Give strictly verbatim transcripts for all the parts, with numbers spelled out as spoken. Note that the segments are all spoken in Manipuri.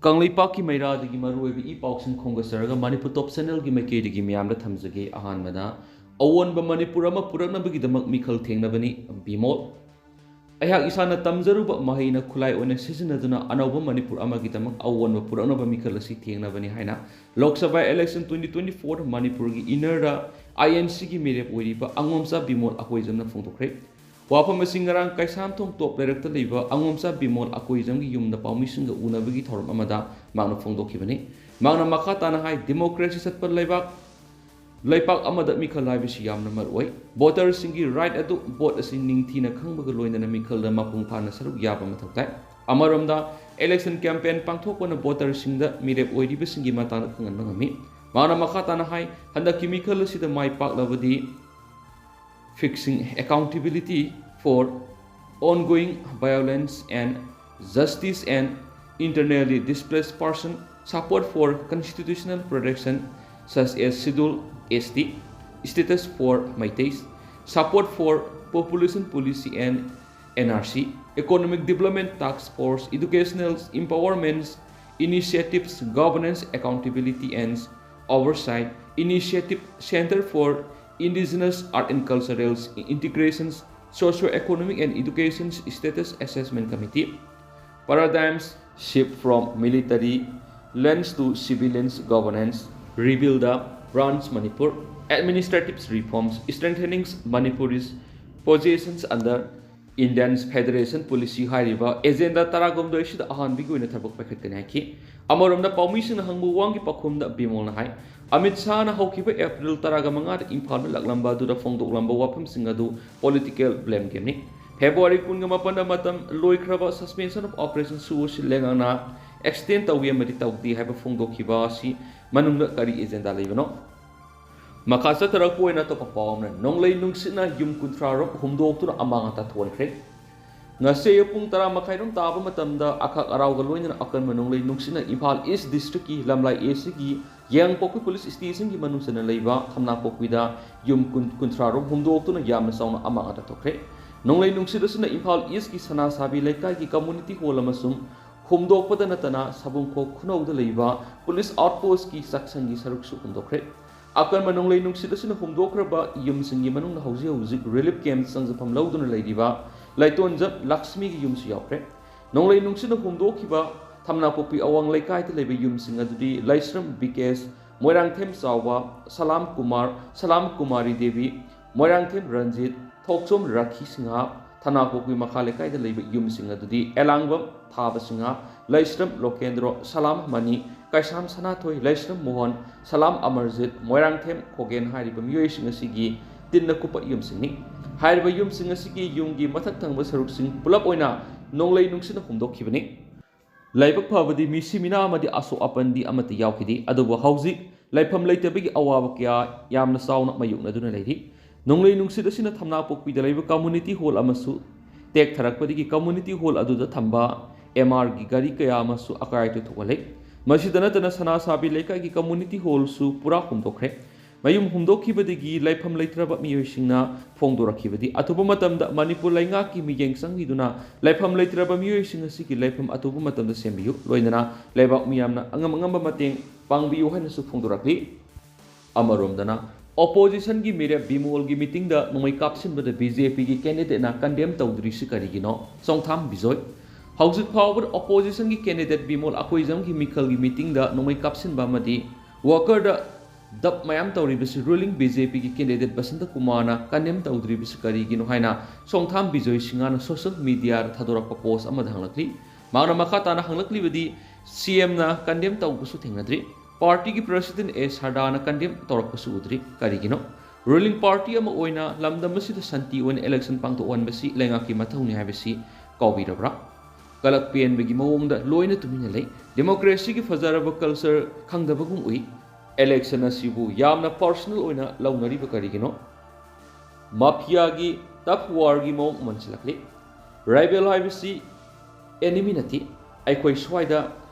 ꯀꯪꯂꯩꯄꯥꯛꯀꯤ ꯃꯩꯔꯥꯗꯒꯤ ꯃꯔꯨꯑꯣꯏꯕ ꯏ ꯄꯥꯎꯁꯤꯡ ꯈꯣꯝꯒꯠꯆꯔꯒ ꯃꯅꯤꯄꯨꯔ ꯇꯣꯞ ꯆꯦꯅꯦꯜꯒꯤ ꯃꯥꯏꯀꯩꯗꯒꯤ ꯃꯌꯥꯝꯗ ꯊꯝꯖꯒꯦ꯫ ꯑꯍꯥꯟꯕꯗ, ꯑꯑꯣꯟꯕ ꯃꯅꯤꯄꯨꯔ ꯑꯃ ꯄꯨꯔꯛꯅꯕꯒꯤꯗꯃꯛ ꯃꯤꯈꯜ ꯊꯦꯡꯅꯕꯅꯤ, ꯕꯤꯃꯣꯜ꯫ ꯑꯩꯍꯥꯛ ꯏꯁꯥꯅ ꯇꯝꯖꯔꯨꯕ ꯃꯍꯩꯅ ꯈꯨꯠꯂꯥꯏ ꯑꯣꯏꯅ ꯁꯤꯖꯤꯟꯅꯗꯨꯅ ꯑꯅꯧꯕ ꯃꯅꯤꯄꯨꯔ ꯑꯃꯒꯤꯗꯃꯛ ꯑꯑꯣꯟꯕ ꯄꯨꯔꯛꯅꯕ ꯃꯤꯈꯜ ꯑꯁꯤ ꯊꯦꯡꯅꯕꯅꯤ ꯍꯥꯏꯅ Lok Sabha election twenty twenty four ꯃꯅꯤꯄꯨꯔꯒꯤ ꯏꯟꯅꯔꯗ INCꯒꯤ ꯃꯤꯔꯦꯞ ꯑꯣꯏꯔꯤꯕ ꯑꯉꯣꯝꯆꯥ ꯕꯤꯃꯣꯜ ꯑꯀꯣꯏꯖꯝꯅ ꯐꯣꯡꯗꯣꯛꯈ꯭ꯔꯦ꯫ ꯋꯥꯐꯝ ꯑꯁꯤ ꯉꯔꯥꯡ ꯀꯩꯁꯥꯝꯊꯣꯡ ꯇꯣꯞ ꯂꯩꯔꯛꯇ ꯂꯩꯕ ꯑꯉꯣꯝꯆꯥ ꯕꯤꯃꯣꯜ ꯑꯀꯣꯏꯖꯝꯒꯤ ꯌꯨꯝꯗ ꯄꯥꯎꯃꯤꯁꯤꯡꯒ ꯎꯅꯕꯒꯤ ꯊꯧꯔꯝ ꯑꯃꯗ ꯃꯍꯥꯛꯅ ꯐꯣꯡꯗꯣꯛꯈꯤꯕꯅꯤ꯫ ꯃꯍꯥꯛꯅ ꯃꯈꯥ ꯇꯥꯅ ꯍꯥꯏ, democracy ꯆꯠꯄ ꯂꯩꯕꯥꯛ, ꯂꯩꯄꯥꯛ ꯑꯃꯗ ꯃꯤꯈꯜ ꯍꯥꯏꯕꯁꯤ ꯌꯥꯝꯅ ꯃꯔꯨ ꯑꯣꯏ꯫ Voterꯁꯤꯡꯒꯤ right ꯑꯗꯨ vote ꯑꯁꯤ ꯅꯤꯡꯊꯤꯅ ꯈꯪꯕꯒ ꯂꯣꯏꯅꯅ ꯃꯤꯈꯜꯗ ꯃꯄꯨꯡ ꯐꯥꯅ ꯁꯔꯨꯛ ꯌꯥꯕ ꯃꯊꯧ ꯇꯥꯏ꯫ ꯑꯃꯔꯣꯝꯗ, election campaign ꯄꯥꯡꯊꯣꯛꯄꯅ voterꯁꯤꯡꯗ ꯃꯤꯔꯦꯞ ꯑꯣꯏꯔꯤꯕꯁꯤꯡꯒꯤ ꯃꯇꯥꯡꯗ ꯈꯪꯍꯟꯕ ꯉꯝꯃꯤ꯫ ꯃꯍꯥꯛꯅ ꯃꯈꯥ ꯇꯥꯅ ꯍꯥꯏ, ꯍꯟꯗꯛꯀꯤ ꯃꯤꯈꯜ ꯑꯁꯤꯗ ꯃꯥꯏ ꯄꯥꯛꯂꯕꯗꯤ fixing accountability for ongoing violence and justice and internally displaced person, support for constitutional protection such as Schedule ST, status for Meiteis, support for population policy and NRC, economic development task force, educational empowerment initiatives, governance accountability and oversight initiative, Center for Indigenous Art and Cultural Integrations, Socio-Economic and Education Status Assessment Committee, paradigms shift from military lens to civilians governance, rebuild the branch Manipur, administrative reforms, strengthening Manipuri's positions under Indian Federation Policy ꯍꯥꯏꯔꯤꯕ ꯑꯦꯖꯦꯟꯗꯥ ꯇꯔꯥꯍꯨꯝꯗꯣꯏꯁꯤꯗ ꯑꯍꯥꯟꯕꯒꯤ ꯑꯣꯏꯅ ꯊꯕꯛ ꯄꯥꯏꯈꯠꯀꯅꯤ ꯍꯥꯏꯈꯤ꯫ ꯑꯃꯔꯣꯝꯗ ꯄꯥꯎꯃꯤꯁꯤꯡꯅ ꯍꯪꯕ ꯋꯥꯍꯪꯒꯤ ꯄꯥꯎꯈꯨꯝꯗ ꯕꯤꯃꯣꯜꯅ ꯍꯥꯏ, ꯑꯃꯤꯠ ꯁꯥꯍꯅ ꯍꯧꯈꯤꯕ ꯑꯦꯄ꯭ꯔꯤꯜ ꯇꯔꯥꯃꯉꯥꯗ ꯏꯝꯐꯥꯜꯗ ꯂꯥꯛꯂꯝꯕ ꯑꯗꯨꯗ ꯐꯣꯡꯗꯣꯛꯂꯝꯕ ꯋꯥꯐꯝꯁꯤꯡ ꯑꯗꯨ political blame gameꯅꯤ꯫ ꯐꯦꯕ꯭ꯔꯨꯋꯥꯔꯤ ꯀꯨꯟꯒ ꯃꯥꯄꯟꯗ ꯃꯇꯝ ꯂꯣꯏꯈ꯭ꯔꯕ suspension of operation ꯁꯨ ꯑꯁꯤ ꯂꯩꯉꯥꯛꯅ extend ꯇꯧꯏ ꯑꯃꯗꯤ ꯇꯧꯗꯦ ꯍꯥꯏꯕ ꯐꯣꯡꯗꯣꯛꯈꯤꯕ ꯑꯁꯤ ꯃꯅꯨꯡꯗ ꯀꯔꯤ ꯑꯦꯖꯦꯟꯗꯥ ꯂꯩꯕꯅꯣ? ꯃꯈꯥ ꯆꯠꯊꯔꯛꯄ ꯑꯣꯏꯅ ꯑꯇꯣꯞꯄ ꯄꯥꯎ ꯑꯃꯅ, ꯅꯣꯡꯂꯩ ꯅꯨꯡꯁꯤꯠꯅ ꯌꯨꯝ ꯀꯨꯟꯊ꯭ꯔꯥ ꯔꯣꯝ ꯍꯨꯝꯗꯣꯛꯇꯨꯅ ꯑꯃꯥꯡ ꯑꯇꯥ ꯊꯣꯛꯍꯟꯈ꯭ꯔꯦ꯫ ꯉꯁꯤ ꯑꯌꯨꯛ ꯄꯨꯡ ꯇꯔꯥ ꯃꯈꯥꯏꯔꯣꯝ ꯇꯥꯕ ꯃꯇꯝꯗ ꯑꯈꯥꯛ ꯑꯔꯥꯎꯒ ꯂꯣꯏꯅꯅ ꯑꯀꯟꯕ ꯅꯣꯡꯂꯩ ꯅꯨꯡꯁꯤꯠꯅ ꯏꯝꯐꯥꯜ ꯏꯁ ꯗꯤꯁꯇ꯭ꯔꯤꯛꯀꯤ ꯂꯝꯂꯥꯏ ꯑꯦꯁꯤꯒꯤ ꯌꯥꯏꯉꯪꯄꯣꯛꯄꯤ ꯄꯨꯂꯤꯁ ꯁ꯭ꯇꯦꯁꯟꯒꯤ ꯃꯅꯨꯡ ꯆꯟꯅ ꯂꯩꯕ ꯈꯝꯅꯥꯡꯄꯣꯛꯄꯤꯗ ꯌꯨꯝ ꯀꯨꯟ, ꯀꯨꯟꯊ꯭ꯔꯥ ꯔꯣꯝ ꯍꯨꯝꯗꯣꯛꯇꯨꯅ ꯌꯥꯝꯅ ꯆꯥꯎꯅ ꯑꯃꯥꯡ ꯑꯇꯥ ꯊꯣꯛꯈ꯭ꯔꯦ꯫ ꯅꯣꯡꯂꯩ ꯅꯨꯡꯁꯤꯠ ꯑꯁꯤꯅ ꯏꯝꯐꯥꯜ ꯏꯁꯀꯤ ꯁꯅꯥꯁꯥꯕꯤ ꯂꯩꯀꯥꯏꯒꯤ community hall ꯑꯃꯁꯨꯡ ꯍꯨꯝꯗꯣꯛꯄꯗ ꯅꯠꯇꯅ ꯁꯕꯨꯡꯈꯣꯛ ꯈꯨꯅꯧꯗ ꯂꯩꯕ ꯄꯨꯂꯤꯁ ꯑꯥꯎꯠꯄꯣꯁꯀꯤ ꯆꯥꯛꯁꯪꯒꯤ ꯁꯔꯨꯛꯁꯨ ꯍꯨꯝꯗꯣꯛꯈ꯭ꯔꯦ꯫ ꯑꯀꯟꯕ ꯅꯣꯡꯂꯩ ꯅꯨꯡꯁꯤꯠ ꯑꯁꯤꯅ ꯍꯨꯝꯗꯣꯛꯈ꯭ꯔꯕ ꯌꯨꯝꯁꯤꯡꯒꯤ ꯃꯅꯨꯡꯗ ꯍꯧꯖꯤꯛ ꯍꯧꯖꯤꯛ ꯔꯤꯂꯤꯐ ꯀꯦꯝꯞ ꯆꯪꯖꯐꯝ ꯂꯧꯗꯨꯅ ꯂꯩꯔꯤꯕ ꯂꯩꯇꯣꯟꯖꯝ ꯂꯛꯁꯃꯤꯒꯤ ꯌꯨꯝꯁꯨ ꯌꯥꯎꯈ꯭ꯔꯦ꯫ ꯅꯣꯡꯂꯩ ꯅꯨꯡꯁꯤꯠꯅ ꯍꯨꯝꯗꯣꯛꯈꯤꯕ ꯊꯝꯅꯥꯄꯣꯛꯄꯤ ꯑꯋꯥꯡ ꯂꯩꯀꯥꯏꯗ ꯂꯩꯕ ꯌꯨꯝꯁꯤꯡ ꯑꯗꯨꯗꯤ ꯂꯩꯁ꯭ꯔꯝ ꯕꯤꯀꯦꯁ, ꯃꯣꯏꯔꯥꯡꯊꯦꯝ ꯆꯥꯎꯕ, ꯁꯂꯥꯝ ꯀꯨꯃꯥꯔ, ꯁꯂꯥꯝ ꯀꯨꯃꯥꯔꯤ ꯗꯦꯕꯤ, ꯃꯣꯏꯔꯥꯡꯊꯦꯝ ꯔꯟꯖꯤꯠ, ꯊꯣꯛꯆꯣꯝ ꯔꯥꯈꯤ ꯁꯤꯡꯍ, ꯊꯅꯥꯄꯣꯛꯄꯤ ꯃꯈꯥ ꯂꯩꯀꯥꯏꯗ ꯂꯩꯕ ꯌꯨꯝꯁꯤꯡ ꯑꯗꯨꯗꯤ ꯑꯦꯂꯥꯡꯕꯝ ꯊꯥꯕ ꯁꯤꯡꯍ, ꯂꯩꯁ꯭ꯔꯝ ꯂꯣꯀꯦꯟꯗ꯭ꯔꯣ, ꯁꯂꯥꯝ ꯃꯅꯤ, ꯀꯩꯁꯥꯝ ꯁꯅꯥꯊꯣꯏ, ꯂꯩꯁ꯭ꯔꯝ ꯃꯣꯍꯟ, ꯁꯂꯥꯝ ꯑꯃꯔꯖꯤꯠ, ꯃꯣꯏꯔꯥꯡꯊꯦꯝ ꯈꯣꯒꯦꯟ ꯍꯥꯏꯔꯤꯕ ꯃꯤꯑꯣꯏꯁꯤꯡ ꯑꯁꯤꯒꯤ ꯇꯤꯟꯅ ꯀꯨꯞꯄ ꯌꯨꯝꯁꯤꯡꯅꯤ꯫ ꯍꯥꯏꯔꯤꯕ ꯌꯨꯝꯁꯤꯡ ꯑꯁꯤꯒꯤ ꯌꯨꯝꯒꯤ ꯃꯊꯛ ꯊꯪꯕ ꯁꯔꯨꯛꯁꯤꯡ ꯄꯨꯂꯞ ꯑꯣꯏꯅ ꯅꯣꯡꯂꯩ ꯅꯨꯡꯁꯤꯠꯅ ꯍꯨꯝꯗꯣꯛꯈꯤꯕꯅꯤ꯫ ꯂꯥꯏꯕꯛ ꯐꯕꯗꯤ ꯃꯤꯁꯤ ꯃꯤꯅꯥ ꯑꯃꯗꯤ ꯑꯁꯣꯛ ꯑꯄꯟꯗꯤ ꯑꯃꯠꯇ ꯌꯥꯎꯈꯤꯗꯦ꯫ ꯑꯗꯨꯕꯨ ꯍꯧꯖꯤꯛ ꯂꯩꯐꯝ ꯂꯩꯇꯕꯒꯤ ꯑꯋꯥꯕ ꯀꯌꯥ ꯌꯥꯝꯅ ꯆꯥꯎꯅ ꯃꯥꯌꯣꯛꯅꯗꯨꯅ ꯂꯩꯔꯤ꯫ ꯅꯣꯡꯂꯩ ꯅꯨꯡꯁꯤꯠ ꯑꯁꯤꯅ ꯊꯝꯅꯥꯄꯣꯛꯄꯤꯗ ꯂꯩꯕ ꯀꯝꯃꯨꯅꯤꯇꯤ ꯍꯣꯜ ꯑꯃꯁꯨ ꯇꯦꯛꯊꯔꯛꯄꯗꯒꯤ ꯀꯝꯃꯨꯅꯤꯇꯤ ꯍꯣꯜ ꯑꯗꯨꯗ ꯊꯝꯕ ꯑꯦꯝ ꯑꯥꯔꯒꯤ ꯒꯥꯔꯤ ꯀꯌꯥ ꯑꯃꯁꯨ ꯑꯀꯥꯏ ꯑꯇꯣꯏ ꯊꯣꯛꯍꯜꯂꯦ꯫ ꯃꯁꯤꯗ ꯅꯠꯇꯅ ꯁꯅꯥꯁꯥꯕꯤ ꯂꯩꯀꯥꯏꯒꯤ ꯀꯝꯃꯨꯅꯤꯇꯤ ꯍꯣꯜꯁꯨ ꯄꯨꯔꯥ ꯍꯨꯝꯗꯣꯛꯈ꯭ꯔꯦ꯫ ꯃꯌꯨꯝ ꯍꯨꯝꯗꯣꯛꯈꯤꯕꯗꯒꯤ ꯂꯩꯐꯝ ꯂꯩꯇ꯭ꯔꯕ ꯃꯤꯑꯣꯏꯁꯤꯡꯅ ꯐꯣꯡꯗꯣꯔꯛꯈꯤꯕꯗꯤ ꯑꯊꯨꯕ ꯃꯇꯝꯗ ꯃꯅꯤꯄꯨꯔ ꯂꯩꯉꯥꯛꯀꯤ ꯃꯤꯠꯌꯦꯡ ꯆꯪꯕꯤꯗꯨꯅ ꯂꯩꯐꯝ ꯂꯩꯇ꯭ꯔꯕ ꯃꯤꯑꯣꯏꯁꯤꯡ ꯑꯁꯤꯒꯤ ꯂꯩꯐꯝ ꯑꯊꯨꯕ ꯃꯇꯝꯗ ꯁꯦꯝꯕꯤꯌꯨ, ꯂꯣꯏꯅꯅ ꯂꯩꯕꯥꯛ ꯃꯤꯌꯥꯝꯅ ꯑꯉꯝ ꯑꯉꯝꯕ ꯃꯇꯦꯡ ꯄꯥꯡꯕꯤꯌꯨ ꯍꯥꯏꯅꯁꯨ ꯐꯣꯡꯗꯣꯔꯛꯂꯤ꯫ ꯑꯃꯔꯣꯝꯗꯅ ꯑꯣꯄꯣꯖꯤꯁꯟꯒꯤ ꯃꯤꯔꯦꯞ ꯕꯤꯃꯣꯜꯒꯤ ꯃꯤꯇꯤꯡꯗ ꯅꯣꯡꯃꯩ ꯀꯥꯞꯁꯤꯟꯕꯗ ꯕꯤ ꯖꯦ ꯄꯤꯒꯤ ꯀꯦꯟꯗꯤꯗꯦꯠꯅ ꯀꯟꯗꯦꯝ ꯇꯧꯗ꯭ꯔꯤꯁꯤ ꯀꯔꯤꯒꯤꯅꯣ? ꯆꯣꯡꯊꯥꯝ ꯕꯤꯖꯣꯏ꯫ ꯍꯧꯖꯤꯛ ꯐꯥꯎꯕꯗ ꯑꯣꯄꯣꯖꯤꯁꯟꯒꯤ ꯀꯦꯟꯗꯤꯗꯦꯠ ꯕꯤꯃꯣꯜ ꯑꯀꯣꯏꯖꯝꯒꯤ ꯃꯤꯈꯜꯒꯤ ꯃꯤꯇꯤꯡꯗ ꯅꯣꯡꯃꯩ ꯀꯥꯞꯁꯤꯟꯕ ꯑꯃꯗꯤ ꯋꯥꯀꯔꯗ ꯗꯞ ꯃꯌꯥꯝ ꯇꯧꯔꯤꯕꯁꯤ ꯔꯨꯂꯤꯡ ꯕꯤ ꯖꯦ ꯄꯤꯒꯤ ꯀꯦꯟꯗꯤꯗꯦꯠ ꯕꯁꯟꯇ ꯀꯨꯃꯥꯔꯅ ꯀꯟꯗꯦꯝ ꯇꯧꯗ꯭ꯔꯤꯕꯁꯤ ꯀꯔꯤꯒꯤꯅꯣ ꯍꯥꯏꯅ ꯆꯣꯡꯊꯥꯝ ꯕꯤꯖꯣꯏ ꯁꯤꯡꯍꯅ ꯁꯣꯁꯤꯌꯦꯜ ꯃꯤꯗꯤꯌꯥꯗ ꯊꯥꯗꯣꯔꯛꯄ ꯄꯣꯁ ꯑꯃꯗ ꯍꯪꯂꯛꯂꯤ꯫ ꯃꯍꯥꯛꯅ ꯃꯈꯥ ꯇꯥꯅ ꯍꯪꯂꯛꯂꯤꯕꯗꯤ ꯁꯤ ꯑꯦꯝꯅ ꯀꯟꯗꯦꯝ ꯇꯧꯕꯁꯨ ꯊꯦꯡꯅꯗ꯭ꯔꯤ꯫ ꯄꯥꯔꯇꯤꯒꯤ ꯄ꯭ꯔꯁꯤꯗꯦꯟ ꯑꯦ ꯁꯔꯗꯥꯅ ꯀꯟꯗꯦꯝ ꯇꯧꯔꯛꯄꯁꯨ ꯎꯗ꯭ꯔꯤ꯫ ꯀꯔꯤꯒꯤꯅꯣ? ꯔꯨꯂꯤꯡ ꯄꯥꯔꯇꯤ ꯑꯃ ꯑꯣꯏꯅ ꯂꯝꯗꯝ ꯑꯁꯤꯗ ꯁꯥꯟꯇꯤ ꯑꯣꯏꯅ ꯏꯂꯦꯛꯁꯟ ꯄꯥꯡꯊꯣꯛꯍꯟꯕꯁꯤ ꯂꯩꯉꯥꯛꯀꯤ ꯃꯊꯧꯅꯤ ꯍꯥꯏꯕꯁꯤ ꯀꯥꯎꯕꯤꯔꯕ꯭ꯔꯥ? ꯀꯂꯛ ꯄꯦꯟꯕꯒꯤ ꯃꯑꯣꯡꯗ ꯂꯣꯏꯅ ꯇꯨꯃꯤꯟꯅ ꯂꯩ꯫ ꯗꯦꯃꯣꯀ꯭ꯔꯦꯁꯤꯒꯤ ꯐꯖꯔꯕ ꯀꯜꯆꯔ ꯈꯪꯗꯕꯒꯨꯝ ꯎꯏ꯫ ꯏꯂꯦꯛꯁꯟ ꯑꯁꯤꯕꯨ ꯌꯥꯝꯅ ꯄꯔꯁꯣꯅꯦꯜ ꯑꯣꯏꯅ ꯂꯧꯅꯔꯤꯕ ꯀꯔꯤꯒꯤꯅꯣ? ꯃꯥꯐꯤꯌꯥꯒꯤ ꯇꯐ ꯋꯥꯔꯒꯤ ꯃꯑꯣꯡ ꯃꯟꯁꯤꯜꯂꯛꯂꯤ꯫ ꯔꯥꯏꯕꯦꯜ ꯍꯥꯏꯕꯁꯤ ꯑꯦꯅꯤꯃꯤ ꯅꯠꯇꯦ꯫ ꯑꯩꯈꯣꯏ ꯁ꯭ꯋꯥꯏꯗ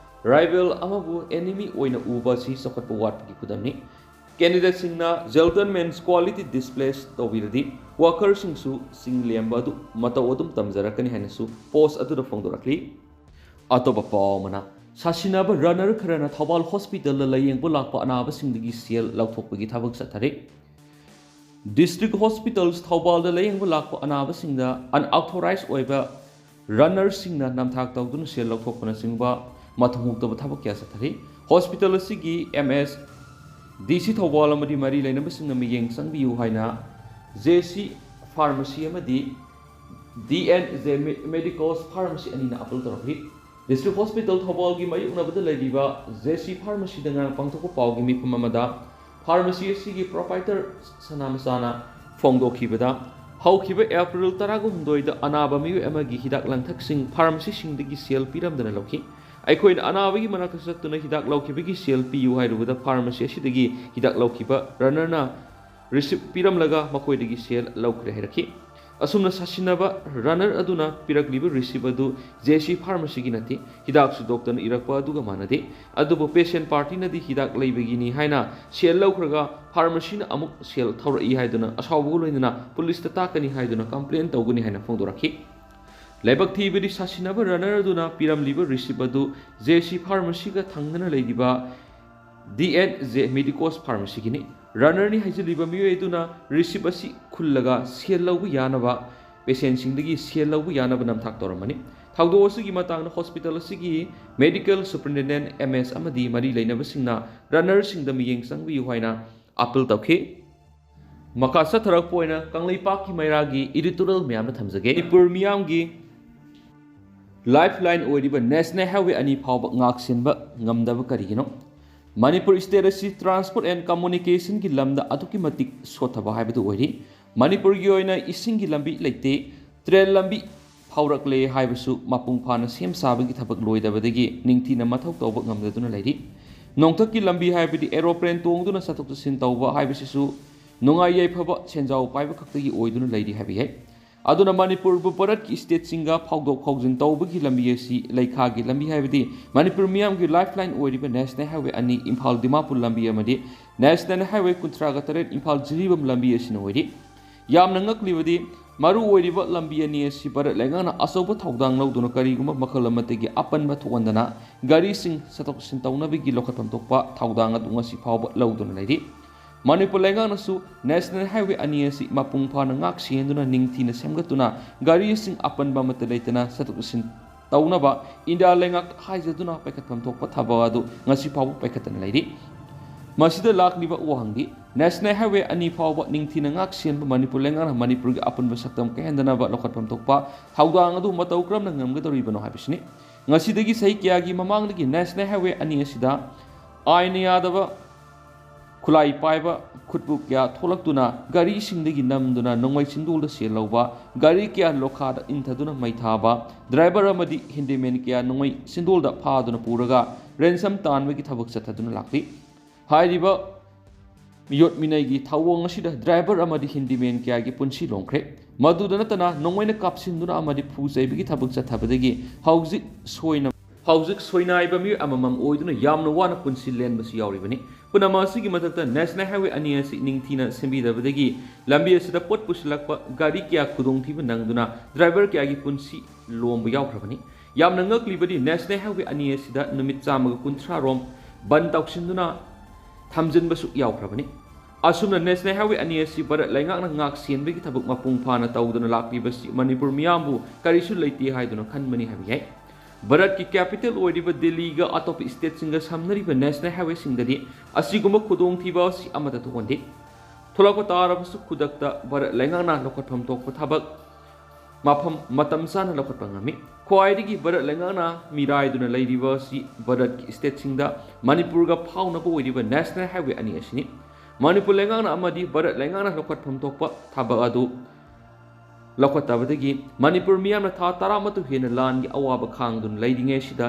ꯔꯥꯏꯕꯦꯜ ꯑꯃꯕꯨ ꯑꯦꯅꯤꯃꯤ ꯑꯣꯏꯅ ꯎꯕ ꯑꯁꯤ ꯆꯥꯎꯈꯠꯄ ꯋꯥꯠꯄꯒꯤ ꯈꯨꯗꯝꯅꯤ꯫ ꯀꯦꯟꯗꯤꯗꯦꯠꯁꯤꯡꯅ ꯖꯦꯟꯇꯜꯃꯦꯟꯁ ꯀ꯭ꯋꯥꯂꯤꯇꯤ ꯗꯤꯁꯄ꯭ꯂꯦ ꯇꯧꯕꯤꯔꯗꯤ ꯋꯥꯀꯔꯁꯤꯡꯁꯨ ꯆꯤꯡ ꯂꯦꯝꯕ ꯑꯗꯨ ꯃꯇꯧ ꯑꯗꯨꯝ ꯇꯝꯖꯔꯛꯀꯅꯤ ꯍꯥꯏꯅꯁꯨ ꯄꯣꯁ ꯑꯗꯨꯗ ꯐꯣꯡꯗꯣꯔꯛꯂꯤ꯫ ꯑꯇꯣꯞꯄ ꯄꯥꯎ ꯑꯃꯅ, ꯁꯥꯁꯤꯟꯅꯕ ꯔꯟꯅꯔ ꯈꯔꯅ ꯊꯧꯕꯥꯜ ꯍꯣꯁꯄꯤꯇꯥꯜꯗ ꯂꯥꯌꯦꯡꯕ ꯂꯥꯛꯄ ꯑꯅꯥꯕꯁꯤꯡꯗꯒꯤ ꯁꯦꯜ ꯂꯧꯊꯣꯛꯄꯒꯤ ꯊꯕꯛ ꯆꯠꯊꯔꯤ꯫ ꯗꯤꯁꯇ꯭ꯔꯤꯛ ꯍꯣꯁꯄꯤꯇꯥꯜꯁ ꯊꯧꯕꯥꯜꯗ ꯂꯥꯌꯦꯡꯕ ꯂꯥꯛꯄ ꯑꯅꯥꯕꯁꯤꯡꯗ ꯑꯟꯑꯣꯊꯣꯔꯥꯏꯖ ꯑꯣꯏꯕ ꯔꯟꯅꯔꯁꯤꯡꯅ ꯅꯝꯊꯥꯛ ꯇꯧꯗꯨꯅ ꯁꯦꯜ ꯂꯧꯊꯣꯛꯄꯅꯆꯤꯡꯕ ꯃꯊꯣꯡ ꯍꯨꯛꯇꯕ ꯊꯕꯛ ꯀꯌꯥ ꯆꯠꯊꯔꯤ꯫ ꯍꯣꯁꯄꯤꯇꯥꯜ ꯑꯁꯤꯒꯤ ꯑꯦꯝ ꯑꯦꯁ ꯗꯤ ꯁꯤ ꯊꯧꯕꯥꯜ ꯑꯃꯗꯤ ꯃꯔꯤ ꯂꯩꯅꯕꯁꯤꯡꯅ ꯃꯤꯠꯌꯦꯡ ꯆꯪꯕꯤꯌꯨ ꯍꯥꯏꯅ ꯖꯦ ꯁꯤ ꯐꯥꯔꯃꯥꯁꯤ ꯑꯃꯗꯤ ꯗꯤ ꯑꯦꯟ ꯖꯦ ꯃꯦ-, ꯃꯦꯗꯤꯀꯣꯁ ꯐꯥꯔꯃꯥꯁꯤ ꯑꯅꯤꯅ ꯑꯄꯤꯜ ꯇꯧꯔꯛꯂꯤ꯫ ꯗꯤꯁꯇ꯭ꯔꯤꯛ ꯍꯣꯁꯄꯤꯇꯥꯜ ꯊꯧꯕꯥꯜꯒꯤ ꯃꯥꯌꯣꯛꯅꯕꯗ ꯂꯩꯔꯤꯕ ꯖꯦ ꯁꯤ ꯐꯥꯔꯃꯥꯁꯤꯗ ꯉꯔꯥꯡ ꯄꯥꯡꯊꯣꯛꯄ ꯄꯥꯎꯒꯤ ꯃꯤꯐꯝ ꯑꯃꯗ ꯐꯥꯔꯃꯥꯁꯤ ꯑꯁꯤꯒꯤ ꯄ꯭ꯔꯣꯄꯥꯏꯇꯔ ꯁꯅꯥꯃꯆꯥꯅ ꯐꯣꯡꯗꯣꯛꯈꯤꯕꯗ, ꯍꯧꯈꯤꯕ ꯑꯦꯄ꯭ꯔꯤꯜ ꯇꯔꯥꯒ ꯍꯨꯝꯗꯣꯏꯗ ꯑꯅꯥꯕ ꯃꯤꯑꯣꯏ ꯑꯃꯒꯤ ꯍꯤꯗꯥꯛ ꯂꯥꯡꯊꯛꯁꯤꯡ ꯐꯥꯔꯃꯥꯁꯤꯁꯤꯡꯗꯒꯤ ꯁꯦꯜ ꯄꯤꯔꯝꯗꯅ ꯂꯧꯈꯤ꯫ ꯑꯩꯈꯣꯏꯅ ꯑꯅꯥꯕꯒꯤ ꯃꯅꯥꯛꯇ ꯆꯠꯇꯨꯅ ꯍꯤꯗꯥꯛ ꯂꯧꯈꯤꯕꯒꯤ ꯁꯦꯜ ꯄꯤꯌꯨ ꯍꯥꯏꯔꯨꯕꯗ ꯐꯥꯔꯃꯥꯁꯤ ꯑꯁꯤꯗꯒꯤ ꯍꯤꯗꯥꯛ ꯂꯧꯈꯤꯕ ꯔꯟꯅꯔꯅ ꯔꯤꯁꯤꯞ ꯄꯤꯔꯝꯂꯒ ꯃꯈꯣꯏꯗꯒꯤ ꯁꯦꯜ ꯂꯧꯈ꯭ꯔꯦ ꯍꯥꯏꯔꯛꯈꯤ꯫ ꯑꯁꯨꯝꯅ ꯁꯥꯁꯤꯟꯅꯕ ꯔꯟꯅꯔ ꯑꯗꯨꯅ ꯄꯤꯔꯛꯂꯤꯕ ꯔꯤꯁꯤꯞ ꯑꯗꯨ ꯖꯦ ꯁꯤ ꯐꯥꯔꯃꯥꯁꯤꯒꯤ ꯅꯠꯇꯦ, ꯍꯤꯗꯥꯛꯁꯨ ꯗꯣꯛꯇꯔꯅ ꯏꯔꯛꯄ ꯑꯗꯨꯒ ꯃꯥꯟꯅꯗꯦ꯫ ꯑꯗꯨꯕꯨ ꯄꯦꯁꯦꯟ ꯄꯥꯔꯇꯤꯅꯗꯤ ꯍꯤꯗꯥꯛ ꯂꯩꯕꯒꯤꯅꯤ ꯍꯥꯏꯅ ꯁꯦꯜ ꯂꯧꯈ꯭ꯔꯒ ꯐꯥꯔꯃꯥꯁꯤꯅ ꯑꯃꯨꯛ ꯁꯦꯜ ꯊꯧꯔꯛꯏ ꯍꯥꯏꯗꯨꯅ ꯑꯁꯥꯎꯕꯒ ꯂꯣꯏꯅꯅ ꯄꯨꯂꯤꯁꯇ ꯇꯥꯛꯀꯅꯤ ꯍꯥꯏꯗꯨꯅ ꯀꯝꯄ꯭ꯂꯦꯟ ꯇꯧꯒꯅꯤ ꯍꯥꯏꯅ ꯐꯣꯡꯗꯣꯔꯛꯈꯤ꯫ ꯂꯥꯏꯕꯛ ꯊꯤꯕꯗꯤ ꯁꯥꯁꯤꯟꯅꯕ ꯔꯟꯅꯔ ꯑꯗꯨꯅ ꯄꯤꯔꯝꯂꯤꯕ ꯔꯤꯁꯤꯞ ꯑꯗꯨ ꯖꯦ ꯁꯤ ꯐꯥꯔꯃꯥꯁꯤꯒ ꯊꯪꯅꯅ ꯂꯩꯔꯤꯕ ꯗꯤ ꯑꯦꯟ ꯖꯦ ꯃꯦꯗꯤꯀꯣꯁ ꯐꯥꯔꯃꯥꯁꯤꯒꯤꯅꯤ꯫ ꯔꯟꯅꯔꯅꯤ ꯍꯥꯏꯖꯤꯜꯂꯤꯕ ꯃꯤꯑꯣꯏ ꯑꯗꯨꯅ ꯔꯤꯁꯤꯞ ꯑꯁꯤ ꯈꯨꯜꯂꯒ ꯁꯦꯜ ꯂꯧꯕ ꯌꯥꯅꯕ, ꯄꯦꯁꯦꯟꯁꯤꯡꯗꯒꯤ ꯁꯦꯜ ꯂꯧꯕ ꯌꯥꯅꯕ ꯅꯝꯊꯥꯛ ꯇꯧꯔꯝꯕꯅꯤ꯫ ꯊꯧꯗꯣꯛ ꯑꯁꯤꯒꯤ ꯃꯇꯥꯡꯗ ꯍꯣꯁꯄꯤꯇꯥꯜ ꯑꯁꯤꯒꯤ ꯃꯦꯗꯤꯀꯦꯜ ꯁꯨꯄꯔꯤꯟꯇꯦꯟꯗꯦꯟ ꯑꯦꯝ ꯑꯦꯁ ꯑꯃꯗꯤ ꯃꯔꯤ ꯂꯩꯅꯕꯁꯤꯡꯅ ꯔꯟꯅꯔꯁꯤꯡꯗ ꯃꯤꯠꯌꯦꯡ ꯆꯪꯕꯤꯌꯨ ꯍꯥꯏꯅ ꯑꯄꯤꯜ ꯇꯧꯈꯤ꯫ ꯃꯈꯥ ꯆꯠꯊꯔꯛꯄ ꯑꯣꯏꯅ ꯀꯪꯂꯩꯄꯥꯛꯀꯤ ꯃꯩꯔꯥꯒꯤ ꯏꯗꯤꯇꯣꯔꯤꯌꯦꯜ ꯃꯌꯥꯝꯗ ꯊꯝꯖꯒꯦ꯫ ꯃꯅꯤꯄꯨꯔ ꯃꯤꯌꯥꯝꯒꯤ ꯂꯥꯏꯐ ꯂꯥꯏꯟ ꯑꯣꯏꯔꯤꯕ ꯅꯦꯁꯅꯦꯜ ꯍꯥꯏꯋꯦ ꯑꯅꯤ ꯐꯥꯎꯕ ꯉꯥꯛ ꯁꯦꯟꯕ ꯉꯝꯗꯕ ꯀꯔꯤꯒꯤꯅꯣ? ꯃꯅꯤꯄꯨꯔ ꯁ꯭ꯇꯦꯠ ꯑꯁꯤ ꯇ꯭ꯔꯥꯟꯁꯄꯣꯔꯠ ꯑꯦꯟ ꯀꯝꯃꯨꯅꯤꯀꯦꯁꯟꯒꯤ ꯂꯝꯗ ꯑꯗꯨꯛꯀꯤ ꯃꯇꯤꯛ ꯁꯣꯠꯊꯕ ꯍꯥꯏꯕꯗꯨ ꯑꯣꯏꯔꯤ꯫ ꯃꯅꯤꯄꯨꯔꯒꯤ ꯑꯣꯏꯅ ꯏꯁꯤꯡꯒꯤ ꯂꯝꯕꯤ ꯂꯩꯇꯦ, ꯇ꯭ꯔꯦꯟ ꯂꯝꯕꯤ ꯐꯥꯎꯔꯛꯂꯦ ꯍꯥꯏꯕꯁꯨ ꯃꯄꯨꯡ ꯐꯥꯅ ꯁꯦꯝ ꯁꯥꯕꯒꯤ ꯊꯕꯛ ꯂꯣꯏꯗꯕꯗꯒꯤ ꯅꯤꯡꯊꯤꯅ ꯃꯊꯧ ꯇꯧꯕ ꯉꯝꯗꯗꯨꯅ ꯂꯩꯔꯤ꯫ ꯅꯣꯡꯊꯛꯀꯤ ꯂꯝꯕꯤ ꯍꯥꯏꯕꯗꯤ ꯑꯦꯔꯣꯄ꯭ꯂꯦꯟ ꯇꯣꯡꯗꯨꯅ ꯆꯠꯊꯣꯛ ꯆꯠꯁꯤꯟ ꯇꯧꯕ ꯍꯥꯏꯕꯁꯤꯁꯨ ꯅꯨꯡꯉꯥꯏ ꯌꯥꯏꯐꯕ ꯁꯦꯟꯖꯥꯎ ꯄꯥꯏꯕ ꯈꯛꯇꯒꯤ ꯑꯣꯏꯗꯨꯅ ꯂꯩꯔꯤ ꯍꯥꯏꯕ ꯌꯥꯏ꯫ ꯑꯗꯨꯅ ꯃꯅꯤꯄꯨꯔꯕꯨ ꯚꯥꯔꯠꯀꯤ ꯁ꯭ꯇꯦꯠꯁꯤꯡꯒ ꯐꯥꯎꯗꯣꯛ ꯐꯥꯎꯖꯤꯟ ꯇꯧꯕꯒꯤ ꯂꯝꯕꯤ ꯑꯁꯤ ꯂꯩꯈꯥꯒꯤ ꯂꯝꯕꯤ ꯍꯥꯏꯕꯗꯤ ꯃꯅꯤꯄꯨꯔ ꯃꯤꯌꯥꯝꯒꯤ ꯂꯥꯏꯐ ꯂꯥꯏꯟ ꯑꯣꯏꯔꯤꯕ ꯅꯦꯁꯅꯦꯜ ꯍꯥꯏꯋꯦ ꯑꯅꯤ ꯏꯝꯐꯥꯜ ꯗꯤꯃꯥꯄꯨꯔ ꯂꯝꯕꯤ ꯑꯃꯗꯤ ꯅꯦꯁꯅꯦꯜ ꯍꯥꯏꯋꯦ ꯀꯨꯟꯊ꯭ꯔꯥꯒ ꯇꯔꯦꯠ ꯏꯝꯐꯥꯜ ꯖꯤꯔꯤꯕꯥꯝ ꯂꯝꯕꯤ ꯑꯁꯤꯅ ꯑꯣꯏꯔꯤ꯫ ꯌꯥꯝꯅ ꯉꯛꯂꯤꯕꯗꯤ ꯃꯔꯨ ꯑꯣꯏꯔꯤꯕ ꯂꯝꯕꯤ ꯑꯅꯤ ꯑꯁꯤ ꯚꯥꯔꯠ ꯂꯩꯉꯥꯛꯅ ꯑꯆꯧꯕ ꯊꯧꯗꯥꯡ ꯂꯧꯗꯨꯅ ꯀꯔꯤꯒꯨꯝꯕ ꯃꯈꯜ ꯑꯃꯠꯇꯒꯤ ꯑꯄꯟꯕ ꯊꯣꯛꯍꯟꯗꯅ ꯒꯥꯔꯤꯁꯤꯡ ꯆꯠꯊꯣꯛ ꯆꯠꯁꯤꯟ ꯇꯧꯅꯕꯒꯤ ꯂꯧꯈꯠꯐꯝ ꯊꯣꯛꯄ ꯊꯧꯗꯥꯡ ꯑꯗꯨ ꯉꯁꯤ ꯐꯥꯎꯕ ꯂꯧꯗꯨꯅ ꯂꯩꯔꯤ꯫ ꯃꯅꯤꯄꯨꯔ ꯂꯩꯉꯥꯛꯅꯁꯨ ꯅꯦꯁꯅꯦꯜ ꯍꯥꯏꯋꯦ ꯑꯅꯤ ꯑꯁꯤ ꯃꯄꯨꯡ ꯐꯥꯅ ꯉꯥꯛ ꯁꯦꯟꯗꯨꯅ ꯅꯤꯡꯊꯤꯅ ꯁꯦꯝꯒꯠꯇꯨꯅ ꯒꯥꯔꯤꯁꯤꯡ ꯑꯄꯟꯕ ꯑꯃꯠꯇ ꯂꯩꯇꯅ ꯆꯠꯊꯣꯛ ꯆꯠꯁꯤꯟ ꯇꯧꯅꯕ ꯏꯟꯗꯤꯌꯥ ꯂꯩꯉꯥꯛꯇ ꯍꯥꯏꯖꯗꯨꯅ ꯄꯥꯏꯈꯠꯐꯝ ꯊꯣꯛꯄ ꯊꯕꯛ ꯑꯗꯨ ꯉꯁꯤ ꯐꯥꯎꯕ ꯄꯥꯏꯈꯠꯇꯅ ꯂꯩꯔꯤ꯫ ꯃꯁꯤꯗ ꯂꯥꯛꯂꯤꯕ ꯋꯥꯍꯪꯗꯤ, ꯅꯦꯁꯅꯦꯜ ꯍꯥꯏꯋꯦ ꯑꯅꯤ ꯐꯥꯎꯕ ꯅꯤꯡꯊꯤꯅ ꯉꯥꯛ ꯁꯦꯟꯕ ꯃꯅꯤꯄꯨꯔ ꯂꯩꯉꯥꯛꯅ ꯃꯅꯤꯄꯨꯔꯒꯤ ꯑꯄꯨꯟꯕ ꯁꯛꯇꯝ ꯀꯥꯏꯍꯟꯗꯅꯕ ꯂꯧꯈꯠꯐꯝ ꯊꯣꯛꯄ ꯊꯧꯗꯥꯡ ꯑꯗꯨ ꯃꯇꯧ ꯀꯔꯝꯅ ꯉꯝꯒꯗꯧꯔꯤꯕꯅꯣ ꯍꯥꯏꯕꯁꯤꯅꯤ꯫ ꯉꯁꯤꯗꯒꯤ ꯆꯍꯤ ꯀꯌꯥꯒꯤ ꯃꯃꯥꯡꯗꯒꯤ ꯅꯦꯁꯅꯦꯜ ꯍꯥꯏꯋꯦ ꯑꯅꯤ ꯑꯁꯤꯗ ꯑꯥꯏꯟꯅ ꯌꯥꯗꯕ ꯈꯨꯠꯂꯥꯏ ꯄꯥꯏꯕ ꯈꯨꯠꯄꯨ ꯀꯌꯥ ꯊꯣꯛꯂꯛꯇꯨꯅ ꯒꯥꯔꯤꯁꯤꯡꯗꯒꯤ ꯅꯝꯗꯨꯅ ꯅꯣꯡꯃꯩ ꯆꯤꯟꯗꯣꯜꯗ ꯁꯦꯜ ꯂꯧꯕ, ꯒꯥꯔꯤ ꯀꯌꯥ ꯂꯣꯈꯥꯗ ꯏꯟꯊꯗꯨꯅ ꯃꯩ ꯊꯥꯕ, ꯗ꯭ꯔꯥꯏꯚꯔ ꯑꯃꯗꯤ ꯍꯦꯟꯗꯤꯃꯦꯟ ꯀꯌꯥ ꯅꯣꯡꯃꯩ ꯆꯤꯟꯗꯣꯜꯗ ꯐꯥꯗꯨꯅ ꯄꯨꯔꯒ ꯔꯦꯟꯁꯝ ꯇꯥꯟꯕꯒꯤ ꯊꯕꯛ ꯆꯠꯊꯗꯨꯅ ꯂꯥꯛꯂꯤ꯫ ꯍꯥꯏꯔꯤꯕ ꯃꯤꯑꯣꯠ ꯃꯤꯅꯩꯒꯤ ꯊꯧꯑꯣꯡ ꯑꯁꯤꯗ ꯗ꯭ꯔꯥꯏꯚꯔ ꯑꯃꯗꯤ ꯍꯦꯟꯗꯤꯃꯦꯟ ꯀꯌꯥꯒꯤ ꯄꯨꯟꯁꯤ ꯂꯣꯝꯈ꯭ꯔꯦ꯫ ꯃꯗꯨꯗ ꯅꯠꯇꯅ ꯅꯣꯡꯃꯩꯅ ꯀꯥꯞꯁꯤꯟꯗꯨꯅ ꯑꯃꯗꯤ ꯐꯨ ꯆꯩꯕꯒꯤ ꯊꯕꯛ ꯆꯠꯊꯕꯗꯒꯤ ꯍꯧꯖꯤꯛ ꯁꯣꯏꯅ ꯍꯧꯖꯤꯛ ꯁꯣꯏꯅꯥꯏꯕ ꯃꯤꯑꯣꯏ ꯑꯃꯃꯝ ꯑꯣꯏꯗꯨꯅ ꯌꯥꯝꯅ ꯋꯥꯅ ꯄꯨꯟꯁꯤ ꯂꯦꯟꯕꯁꯨ ꯌꯥꯎꯔꯤꯕꯅꯤ꯫ ꯄꯨꯝꯅꯃꯛ ꯑꯁꯤꯒꯤ ꯃꯊꯛꯇ ꯅꯦꯁꯅꯦꯜ ꯍꯥꯏꯋꯦ ꯑꯅꯤ ꯑꯁꯤ ꯅꯤꯡꯊꯤꯅ ꯁꯦꯝꯕꯤꯗꯕꯗꯒꯤ ꯂꯝꯕꯤ ꯑꯁꯤꯗ ꯄꯣꯠ ꯄꯨꯁꯤꯜꯂꯛꯄ ꯒꯥꯔꯤ ꯀꯌꯥ ꯈꯨꯗꯣꯡꯊꯤꯕ ꯅꯪꯗꯨꯅ ꯗ꯭ꯔꯥꯏꯚꯔ ꯀꯌꯥꯒꯤ ꯄꯨꯟꯁꯤ ꯂꯣꯝꯕ ꯌꯥꯎꯈ꯭ꯔꯕꯅꯤ꯫ ꯌꯥꯝꯅ ꯉꯛꯂꯤꯕꯗꯤ ꯅꯦꯁꯅꯦꯜ ꯍꯥꯏꯋꯦ ꯑꯅꯤ ꯑꯁꯤꯗ ꯅꯨꯃꯤꯠ ꯆꯥꯝꯃꯒ ꯀꯨꯟꯊ꯭ꯔꯥ ꯔꯣꯝ ꯕꯟ ꯇꯧꯁꯤꯟꯗꯨꯅ ꯊꯝꯖꯤꯟꯕꯁꯨ ꯌꯥꯎꯈ꯭ꯔꯕꯅꯤ꯫ ꯑꯁꯨꯝꯅ ꯅꯦꯁꯅꯦꯜ ꯍꯥꯏꯋꯦ ꯑꯅꯤ ꯑꯁꯤ ꯚꯥꯔꯠ ꯂꯩꯉꯥꯛꯅ ꯉꯥꯛ ꯁꯦꯟꯕꯒꯤ ꯊꯕꯛ ꯃꯄꯨꯡ ꯐꯥꯅ ꯇꯧꯗꯨꯅ ꯂꯥꯛꯂꯤꯕꯁꯤ ꯃꯅꯤꯄꯨꯔ ꯃꯤꯌꯥꯝꯕꯨ ꯀꯔꯤꯁꯨ ꯂꯩꯇꯦ ꯍꯥꯏꯗꯨꯅ ꯈꯟꯕꯅꯤ ꯍꯥꯏꯕ ꯌꯥꯏ꯫ ꯚꯥꯔꯠꯀꯤ ꯀꯦꯄꯤꯇꯦꯜ ꯑꯣꯏꯔꯤꯕ ꯗꯤꯜꯂꯤꯒ ꯑꯇꯣꯞꯄ ꯁ꯭ꯇꯦꯠꯁꯤꯡꯒ ꯁꯝꯅꯔꯤꯕ ꯅꯦꯁꯅꯦꯜ ꯍꯥꯏꯋꯦꯁꯤꯡꯗꯗꯤ ꯑꯁꯤꯒꯨꯝꯕ ꯈꯨꯗꯣꯡꯊꯤꯕ ꯑꯁꯤ ꯑꯃꯠꯇ ꯊꯣꯛꯍꯟꯗꯦ꯫ ꯊꯣꯛꯂꯛꯄ ꯇꯥꯔꯕꯁꯨ ꯈꯨꯗꯛꯇ ꯚꯥꯔꯠ ꯂꯩꯉꯥꯛꯅ ꯂꯧꯈꯠꯐꯝ ꯊꯣꯛꯄ ꯊꯕꯛ ꯃꯐꯝ ꯃꯇꯝ ꯆꯥꯅ ꯂꯧꯈꯠꯄ ꯉꯝꯃꯤ꯫ ꯈ꯭ꯋꯥꯏꯗꯒꯤ ꯚꯥꯔꯠ ꯂꯩꯉꯥꯛꯅ ꯃꯤꯔꯥꯏꯗꯨꯅ ꯂꯩꯔꯤꯕ ꯑꯁꯤ ꯚꯥꯔꯠꯀꯤ ꯁ꯭ꯇꯦꯠꯁꯤꯡꯗ ꯃꯅꯤꯄꯨꯔꯒ ꯐꯥꯎꯅꯕ ꯑꯣꯏꯔꯤꯕ ꯅꯦꯁꯅꯦꯜ ꯍꯥꯏꯋꯦ ꯑꯅꯤ ꯑꯁꯤꯅꯤ꯫ ꯃꯅꯤꯄꯨꯔ ꯂꯩꯉꯥꯛꯅ ꯑꯃꯗꯤ ꯚꯥꯔꯠ ꯂꯩꯉꯥꯛꯅ ꯂꯧꯈꯠꯐꯝ ꯊꯣꯛꯄ ꯊꯕꯛ ꯑꯗꯨ ꯂꯧꯈꯠꯇꯕꯗꯒꯤ ꯃꯅꯤꯄꯨꯔ ꯃꯤꯌꯥꯝꯅ ꯊꯥ ꯇꯔꯥꯃꯥꯊꯣꯏ ꯍꯦꯟꯅ ꯂꯥꯟꯒꯤ ꯑꯋꯥꯕ ꯈꯥꯡꯗꯨꯅ ꯂꯩꯔꯤꯉꯩꯁꯤꯗ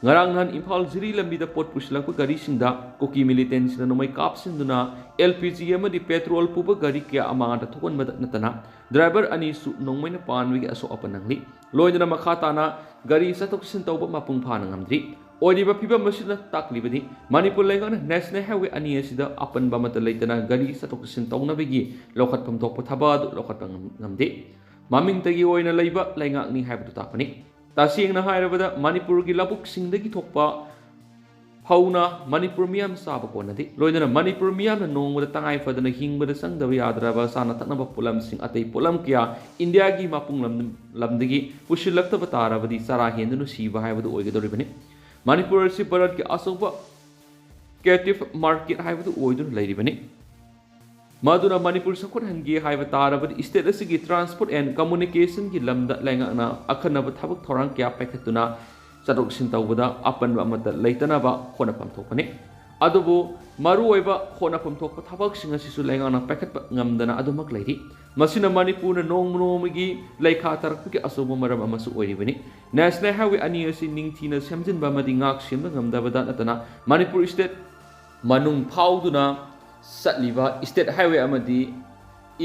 ꯉꯔꯥꯡ ꯅꯍꯥꯟ ꯏꯝꯐꯥꯜ ꯖꯤꯔꯤ ꯂꯝꯕꯤꯗ ꯄꯣꯠ ꯄꯨꯁꯤꯜꯂꯛꯄ ꯒꯥꯔꯤꯁꯤꯡꯗ ꯀꯨꯀꯤ ꯃꯤꯂꯤꯇꯦꯟꯁꯤꯡꯅ ꯅꯣꯡꯃꯩ ꯀꯥꯞꯁꯤꯟꯗꯨꯅ ꯑꯦꯜ ꯄꯤ ꯖꯤ ꯑꯃꯗꯤ ꯄꯦꯇ꯭ꯔꯣꯜ ꯄꯨꯕ ꯒꯥꯔꯤ ꯀꯌꯥ ꯑꯃꯥꯡꯗ ꯊꯣꯛꯍꯟꯕꯗ ꯅꯠꯇꯅ ꯗ꯭ꯔꯥꯏꯚꯔ ꯑꯅꯤꯁꯨ ꯅꯣꯡꯃꯩꯅ ꯄꯥꯟꯕꯒꯤ ꯑꯁꯣꯛ ꯑꯄꯟ ꯅꯪꯂꯤ꯫ ꯂꯣꯏꯅꯅ ꯃꯈꯥ ꯇꯥꯅ ꯒꯥꯔꯤ ꯆꯠꯊꯣꯛ ꯆꯠꯁꯤꯟ ꯇꯧꯕ ꯃꯄꯨꯡ ꯐꯥꯅ ꯉꯝꯗ꯭ꯔꯤ꯫ ꯑꯣꯏꯔꯤꯕ ꯐꯤꯕꯝ ꯑꯁꯤꯅ ꯇꯥꯛꯂꯤꯕꯗꯤ ꯃꯅꯤꯄꯨꯔ ꯂꯩꯉꯥꯛꯅ ꯅꯦꯁꯅꯦꯜ ꯍꯥꯏꯋꯦ ꯑꯅꯤ ꯑꯁꯤꯗ ꯑꯄꯟꯕ ꯑꯃꯠꯇ ꯂꯩꯇꯅ ꯒꯥꯔꯤ ꯆꯠꯊꯣꯛ ꯆꯠꯁꯤꯟ ꯇꯧꯅꯕꯒꯤ ꯂꯧꯈꯠꯐꯝ ꯊꯣꯛꯄ ꯊꯕꯛ ꯑꯗꯨ ꯂꯧꯈꯠꯄ ꯉꯝ-, ꯉꯝꯗꯦ꯫ ꯃꯃꯤꯡꯇꯒꯤ ꯑꯣꯏꯅ ꯂꯩꯕ ꯂꯩꯉꯥꯛꯅꯤ ꯍꯥꯏꯕꯗꯨ ꯇꯥꯛꯄꯅꯤ꯫ ꯇꯁꯦꯡꯅ ꯍꯥꯏꯔꯕꯗ ꯃꯅꯤꯄꯨꯔꯒꯤ ꯂꯧꯕꯨꯛꯁꯤꯡꯗꯒꯤ ꯊꯣꯛꯄ ꯐꯧꯅ ꯃꯅꯤꯄꯨꯔ ꯃꯤꯌꯥꯝ ꯆꯥꯕ ꯀꯣꯟꯅꯗꯦ꯫ ꯂꯣꯏꯅꯅ ꯃꯅꯤꯄꯨꯔ ꯃꯤꯌꯥꯝꯅ ꯅꯣꯡꯃꯗ ꯇꯉꯥꯏ ꯐꯗꯅ ꯍꯤꯡꯕꯗ ꯆꯪꯗꯕ ꯌꯥꯗ꯭ꯔꯕ ꯆꯥꯅ ꯊꯛꯅꯕ ꯄꯣꯠꯂꯝꯁꯤꯡ, ꯑꯇꯩ ꯄꯣꯠꯂꯝ ꯀꯌꯥ ꯏꯟꯗꯤꯌꯥꯒꯤ ꯃꯄꯨꯡ ꯂꯝ-, ꯂꯝꯗꯒꯤ ꯄꯨꯁꯤꯜꯂꯛꯇꯕ ꯇꯥꯔꯕꯗꯤ ꯆꯔꯥ ꯍꯦꯟꯗꯨꯅ ꯁꯤꯕ ꯍꯥꯏꯕꯗꯨ ꯑꯣꯏꯒꯗꯧꯔꯤꯕꯅꯤ꯫ ꯃꯅꯤꯄꯨꯔ ꯑꯁꯤ ꯚꯥꯔꯠꯀꯤ ꯑꯆꯧꯕ captive market ꯍꯥꯏꯕꯗꯨ ꯑꯣꯏꯗꯨꯅ ꯂꯩꯔꯤꯕꯅꯤ꯫ ꯃꯗꯨꯅ ꯃꯅꯤꯄꯨꯔ ꯆꯥꯎꯈꯠꯍꯟꯒꯦ ꯍꯥꯏꯕ ꯇꯥꯔꯕꯗꯤ state ꯑꯁꯤꯒꯤ transport and communicationꯒꯤ ꯂꯝꯗ ꯂꯩꯉꯥꯛꯅ ꯑꯈꯟꯅꯕ ꯊꯕꯛ ꯊꯧꯔꯥꯡ ꯀꯌꯥ ꯄꯥꯏꯈꯠꯇꯨꯅ ꯆꯠꯊꯣꯛ ꯆꯠꯁꯤꯟ ꯇꯧꯕꯗ ꯑꯄꯟꯕ ꯑꯃꯠꯇ ꯂꯩꯇꯅꯕ ꯍꯣꯠꯅꯐꯝ ꯊꯣꯛꯄꯅꯤ꯫ ꯑꯗꯨꯕꯨ ꯃꯔꯨꯑꯣꯏꯕ ꯍꯣꯠꯅꯐꯝ ꯊꯣꯛꯄ ꯊꯕꯛꯁꯤꯡ ꯑꯁꯤꯁꯨ ꯂꯩꯉꯥꯛꯅ ꯄꯥꯏꯈꯠꯄ ꯉꯝꯗꯅ ꯑꯗꯨꯃꯛ ꯂꯩꯔꯤ꯫ ꯃꯁꯤꯅ ꯃꯅꯤꯄꯨꯔꯅ ꯅꯣꯡꯃ ꯅꯣꯡꯃꯒꯤ ꯂꯩꯈꯥ ꯇꯥꯔꯛꯄꯒꯤ ꯑꯆꯧꯕ ꯃꯔꯝ ꯑꯃꯁꯨ ꯑꯣꯏꯔꯤꯕꯅꯤ꯫ National Highway ꯑꯅꯤ ꯑꯁꯤ ꯅꯤꯡꯊꯤꯅ ꯁꯦꯝꯖꯤꯟꯕ ꯑꯃꯗꯤ ꯉꯥꯛ ꯁꯦꯟꯕ ꯉꯝꯗꯕꯗ ꯅꯠꯇꯅ ꯃꯅꯤꯄꯨꯔ state ꯃꯅꯨꯡ ꯐꯥꯎꯗꯨꯅ ꯆꯠꯂꯤꯕ state highway ꯑꯃꯗꯤ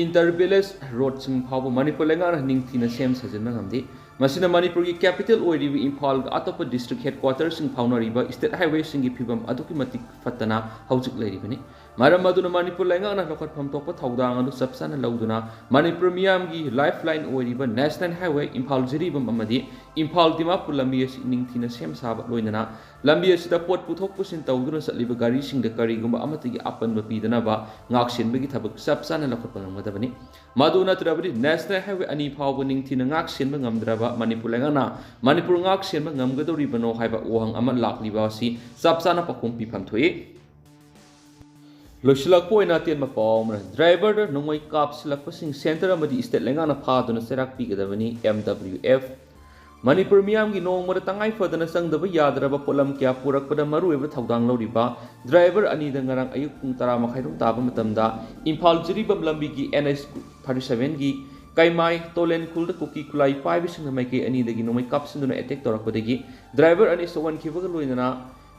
inter village roadꯁꯤꯡ ꯐꯥꯎꯕ ꯃꯅꯤꯄꯨꯔ ꯂꯩꯉꯥꯛꯅ ꯅꯤꯡꯊꯤꯅ ꯁꯦꯝ ꯁꯥꯖꯤꯟꯕ ꯉꯝꯗꯦ꯫ ꯃꯁꯤꯅ ꯃꯅꯤꯄꯨꯔꯒꯤ capital ꯑꯣꯏꯔꯤꯕ ꯏꯝꯐꯥꯜꯒ ꯑꯇꯣꯞꯄ district headquarterꯁꯤꯡ ꯐꯥꯎꯅꯔꯤꯕ state highwayꯁꯤꯡꯒꯤ ꯐꯤꯕꯝ ꯑꯗꯨꯛꯀꯤ ꯃꯇꯤꯛ ꯐꯠꯇꯅ ꯍꯧꯖꯤꯛ ꯂꯩꯔꯤꯕꯅꯤ꯫ ꯃꯔꯝ ꯑꯗꯨꯅ ꯃꯅꯤꯄꯨꯔ ꯂꯩꯉꯥꯛꯅ ꯂꯧꯈꯠꯐꯝ ꯊꯣꯛꯄ ꯊꯧꯗꯥꯡ ꯑꯗꯨ ꯆꯞ ꯆꯥꯅ ꯂꯧꯗꯨꯅ ꯃꯅꯤꯄꯨꯔ ꯃꯤꯌꯥꯝꯒꯤ lifeline ꯑꯣꯏꯔꯤꯕ National Highway ꯏꯝꯐꯥꯜ ꯖꯤꯔꯤꯕꯥꯝ ꯑꯃꯗꯤ ꯏꯝꯐꯥꯜ ꯗꯤꯃꯥꯄꯨꯔ ꯂꯝꯕꯤ ꯑꯁꯤ ꯅꯤꯡꯊꯤꯅ ꯁꯦꯝ ꯁꯥꯕ ꯂꯣꯏꯅꯅ ꯂꯝꯕꯤ ꯑꯁꯤꯗ ꯄꯣꯠ ꯄꯨꯊꯣꯛ ꯄꯨꯁꯤꯟ ꯇꯧꯗꯨꯅ ꯆꯠꯂꯤꯕ ꯒꯥꯔꯤꯁꯤꯡꯗ ꯀꯔꯤꯒꯨꯝꯕ ꯑꯃꯠꯇꯒꯤ ꯑꯄꯟꯕ ꯄꯤꯗꯅꯕ ꯉꯥꯛꯁꯦꯟꯕꯒꯤ ꯊꯕꯛ ꯆꯞ ꯆꯥꯅ ꯂꯧꯈꯠꯄ ꯉꯝꯒꯗꯕꯅꯤ꯫ ꯃꯗꯨ ꯅꯠꯇ꯭ꯔꯕꯗꯤ National Highway ꯑꯅꯤ ꯐꯥꯎꯕ ꯅꯤꯡꯊꯤꯅ ꯉꯥꯛꯁꯦꯟꯕ ꯉꯝꯗ꯭ꯔꯕ ꯃꯅꯤꯄꯨꯔ ꯂꯩꯉꯥꯛꯅ ꯃꯅꯤꯄꯨꯔ ꯉꯥꯛꯁꯦꯟꯕ ꯉꯝꯒꯗꯧꯔꯤꯕꯅꯣ ꯍꯥꯏꯕ ꯋꯥꯍꯪ ꯑꯃ ꯂꯥꯛꯂꯤꯕ ꯑꯁꯤ ꯆꯞ ꯆꯥꯅ ꯄꯥꯎꯈꯨꯝ ꯄꯤꯐꯝ ꯊꯣꯛꯏ꯫ ꯂꯣꯏꯁꯤꯜꯂꯛꯄ ꯑꯣꯏꯅ ꯑꯇꯦꯟꯕ ꯄꯥꯎ ꯑꯃꯅ, driverꯗ ꯅꯣꯡꯃꯩ ꯀꯥꯞꯁꯤꯜꯂꯛꯄꯁꯤꯡ centre ꯑꯃꯗꯤ state ꯂꯩꯉꯥꯛꯅ ꯐꯥꯗꯨꯅ ꯆꯩꯔꯥꯛ ꯄꯤꯒꯗꯕꯅꯤ, M W F꯫ ꯃꯅꯤꯄꯨꯔ ꯃꯤꯌꯥꯝꯒꯤ ꯅꯣꯡꯃꯗ ꯇꯉꯥꯏ ꯐꯗꯅ ꯆꯪꯗꯕ ꯌꯥꯗ꯭ꯔꯕ ꯄꯣꯠꯂꯝ ꯀꯌꯥ ꯄꯨꯔꯛꯄꯗ ꯃꯔꯨꯑꯣꯏꯕ ꯊꯧꯗꯥꯡ ꯂꯧꯔꯤꯕ driver ꯑꯅꯤꯗ ꯉꯔꯥꯡ ꯑꯌꯨꯛ ꯄꯨꯡ ꯇꯔꯥ ꯃꯈꯥꯏꯔꯣꯝ ꯇꯥꯕ ꯃꯇꯝꯗ ꯏꯝꯐꯥꯜ ꯖꯤꯔꯤꯕꯥꯝ ꯂꯝꯕꯤꯒꯤ N H thirty sevenꯒꯤ ꯀꯩꯃꯥꯏ ꯇꯣꯂꯦꯟ ꯈꯨꯜꯗ ꯀꯨꯀꯤ ꯈꯨꯠꯂꯥꯏ ꯄꯥꯏꯕꯁꯤꯡꯅ ꯃꯥꯏꯀꯩ ꯑꯅꯤꯗꯒꯤ ꯅꯣꯡꯃꯩ ꯀꯥꯞꯁꯤꯟꯗꯨꯅ attack ꯇꯧꯔꯛꯄꯗꯒꯤ driver ꯑꯅꯤ ꯁꯣꯛꯍꯟꯈꯤꯕꯒ ꯂꯣꯏꯅꯅ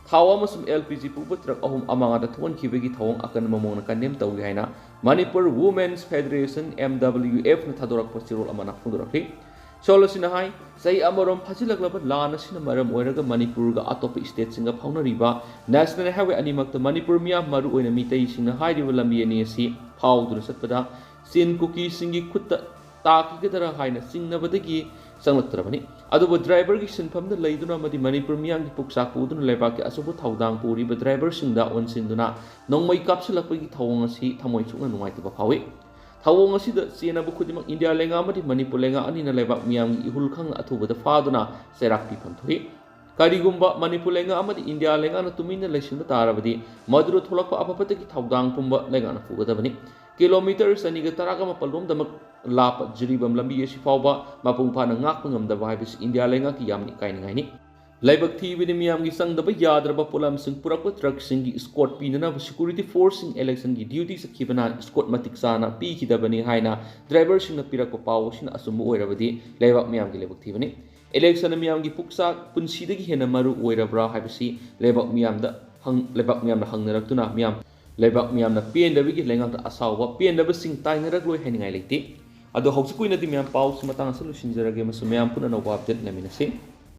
ꯊꯥꯎ ꯑꯃꯁꯨꯡ L P G ꯄꯨꯕ truck ꯑꯍꯨꯝ ꯑꯃꯥꯡꯗ ꯊꯣꯛꯍꯟꯈꯤꯕꯒꯤ ꯊꯧꯑꯣꯡ ꯑꯀꯟꯕ ꯃꯑꯣꯡꯗ condemn ꯇꯧꯏ ꯍꯥꯏꯅ Manipur Women's Federation, M W Fꯅ ꯊꯥꯗꯣꯔꯛꯄ ꯆꯦꯔꯣꯜ ꯑꯃꯅ ꯐꯣꯡꯗꯣꯔꯛꯂꯤ꯫ ꯁꯣꯜ ꯑꯁꯤꯅ ꯍꯥꯏ, ꯆꯍꯤ ꯑꯃꯔꯣꯝ ꯐꯥꯖꯤꯜꯂꯛꯂꯕ ꯂꯥꯟ ꯑꯁꯤꯅ ꯃꯔꯝ ꯑꯣꯏꯔꯒ ꯃꯅꯤꯄꯨꯔꯒ ꯑꯇꯣꯞꯄ ꯁ꯭ꯇꯦꯠꯁꯤꯡꯒ ꯐꯥꯎꯅꯔꯤꯕ ꯅꯦꯁꯅꯦꯜ ꯍꯥꯏꯋꯦ ꯑꯅꯤꯃꯛꯇ ꯃꯅꯤꯄꯨꯔ ꯃꯤꯌꯥꯝ, ꯃꯔꯨꯑꯣꯏꯅ ꯃꯤꯇꯩꯁꯤꯡꯅ ꯍꯥꯏꯔꯤꯕ ꯂꯝꯕꯤ ꯑꯅꯤ ꯑꯁꯤ ꯐꯥꯎꯗꯨꯅ ꯆꯠꯄꯗ ꯆꯤꯟ ꯀꯨꯀꯤꯁꯤꯡꯒꯤ ꯈꯨꯠꯇ ꯇꯥꯈꯤꯒꯗ꯭ꯔꯥ ꯍꯥꯏꯅ ꯆꯤꯡꯅꯕꯗꯒꯤ ꯆꯪꯂꯛꯇ꯭ꯔꯕꯅꯤ꯫ ꯑꯗꯨꯕꯨ ꯗ꯭ꯔꯥꯏꯚꯔꯒꯤ ꯁꯤꯟꯐꯝꯗ ꯂꯩꯗꯨꯅ ꯑꯃꯗꯤ ꯃꯅꯤꯄꯨꯔ ꯃꯤꯌꯥꯝꯒꯤ ꯄꯨꯛꯆꯥꯛ ꯄꯨꯗꯨꯅ ꯂꯩꯕꯥꯛꯀꯤ ꯑꯆꯧꯕ ꯊꯧꯗꯥꯡ ꯄꯨꯔꯤꯕ ꯗ꯭ꯔꯥꯏꯚꯔꯁꯤꯡꯗ ꯑꯣꯟꯁꯤꯟꯗꯨꯅ ꯅꯣꯡꯃꯩ ꯀꯥꯞꯁꯤꯜꯂꯛꯄꯒꯤ ꯊꯧꯑꯣꯡ ꯑꯁꯤ ꯊꯃꯣꯏ ꯁꯣꯛꯅ ꯅꯨꯡꯉꯥꯏꯇꯕ ꯐꯥꯎꯏ꯫ ꯊꯧꯑꯣꯡ ꯑꯁꯤꯗ ꯆꯦꯟꯅꯕ ꯈꯨꯗꯤꯡꯃꯛ ꯏꯟꯗꯤꯌꯥ ꯂꯩꯉꯥꯛ ꯑꯃꯗꯤ ꯃꯅꯤꯄꯨꯔ ꯂꯩꯉꯥꯛ ꯑꯅꯤꯅ ꯂꯩꯕꯥꯛ ꯃꯤꯌꯥꯝꯒꯤ ꯏꯍꯨꯜ ꯈꯪꯅ ꯑꯊꯨꯕꯗ ꯐꯥꯗꯨꯅ ꯆꯩꯔꯥꯛ ꯄꯤꯐꯝ ꯊꯣꯛꯏ꯫ ꯀꯔꯤꯒꯨꯝꯕ ꯃꯅꯤꯄꯨꯔ ꯂꯩꯉꯥꯛ ꯑꯃꯗꯤ ꯏꯟꯗꯤꯌꯥ ꯂꯩꯉꯥꯛꯅ ꯇꯨꯃꯤꯟꯅ ꯂꯩꯁꯤꯟꯕ ꯇꯥꯔꯕꯗꯤ ꯃꯗꯨꯗ ꯊꯣꯛꯂꯛꯄ ꯑꯐ ꯐꯠꯇꯒꯤ ꯊꯧꯗꯥꯡ ꯄꯨꯝꯕ ꯂꯩꯉꯥꯛꯅ ꯄꯨꯒꯗꯕꯅꯤ꯫ ꯀꯤꯂꯣꯃꯤꯇꯔ ꯆꯅꯤꯒ ꯇꯔꯥꯒ ꯃꯥꯄꯜ ꯂꯣꯝꯗꯃꯛ ꯂꯥꯞꯄ ꯖꯤꯔꯤꯕꯥꯝ ꯂꯝꯕꯤ ꯑꯁꯤ ꯐꯥꯎꯕ ꯃꯄꯨꯡ ꯐꯥꯅ ꯉꯥꯛꯄ ꯉꯝꯗꯕ ꯍꯥꯏꯕꯁꯤ ꯏꯟꯗꯤꯌꯥ ꯂꯩꯉꯥꯛꯀꯤ ꯌꯥꯝꯅ ꯏꯀꯥꯏꯅꯤꯡꯉꯥꯏꯅꯤ꯫ ꯂꯥꯏꯕꯛ ꯊꯤꯕꯗꯤ ꯃꯤꯌꯥꯝꯒꯤ ꯆꯪꯗꯕ ꯌꯥꯗ꯭ꯔꯕ ꯄꯣꯠꯂꯝꯁꯤꯡ ꯄꯨꯔꯛꯄ ꯇ꯭ꯔꯛꯁꯤꯡꯒꯤ ꯏꯁꯀꯣꯔꯠ ꯄꯤꯅꯅꯕ ꯁꯦꯀ꯭ꯌꯨꯔꯤꯇꯤ ꯐꯣꯔꯁꯁꯤꯡ ꯏꯂꯦꯛꯁꯟꯒꯤ ꯗ꯭ꯌꯨꯇꯤ ꯆꯠꯈꯤꯕꯅ ꯏꯁꯀꯣꯔꯠ ꯃꯇꯤꯛ ꯆꯥꯅ ꯄꯤꯈꯤꯗꯕꯅꯤ ꯍꯥꯏꯅ ꯗ꯭ꯔꯥꯏꯚꯔꯁꯤꯡꯅ ꯄꯤꯔꯛꯄ ꯄꯥꯎ ꯑꯁꯤꯅ ꯑꯆꯨꯝꯕ ꯑꯣꯏꯔꯕꯗꯤ ꯂꯩꯕꯥꯛ ꯃꯤꯌꯥꯝꯒꯤ ꯂꯥꯏꯕꯛ ꯊꯤꯕꯅꯤ꯫ ꯏꯂꯦꯛꯁꯟꯅ ꯃꯤꯌꯥꯝꯒꯤ ꯄꯨꯛꯆꯥꯛ ꯄꯨꯟꯁꯤꯗꯒꯤ ꯍꯦꯟꯅ ꯃꯔꯨ ꯑꯣꯏꯔꯕ꯭ꯔꯥ ꯍꯥꯏꯕꯁꯤ ꯂꯩꯕꯥꯛ ꯃꯤꯌꯥꯝꯗ ꯍꯪ-, ꯂꯩꯕꯥꯛ ꯃꯤꯌꯥꯝꯅ ꯍꯪꯅꯔꯛꯇꯨꯅ ꯃꯤꯌꯥꯝ, ꯂꯩꯕꯥꯛ ꯃꯤꯌꯥꯝꯅ ꯄꯦꯟꯗꯕꯒꯤ ꯂꯩꯉꯥꯛꯇ ꯑꯁꯥꯎꯕ, ꯄꯦꯟꯗꯕꯁꯤꯡ ꯇꯥꯏꯅꯔꯛꯂꯣꯏ ꯍꯥꯏꯅꯤꯡꯉꯥꯏ ꯂꯩꯇꯦ꯫ ꯑꯗꯣ ꯍꯧꯖꯤꯛꯀꯤ ꯑꯣꯏꯅꯗꯤ ꯃꯌꯥꯝ ꯄꯥꯎꯁꯤ ꯃꯇꯥꯡ ꯑꯁꯤꯗ ꯂꯣꯏꯁꯤꯟꯖꯔꯒꯦ ꯑꯃꯁꯨꯡ ꯃꯌꯥꯝ ꯄꯨꯟꯅ ꯑꯅꯧꯕ ꯑꯞꯗꯦꯠ ꯂꯩꯃꯤꯟꯅꯁꯤ꯫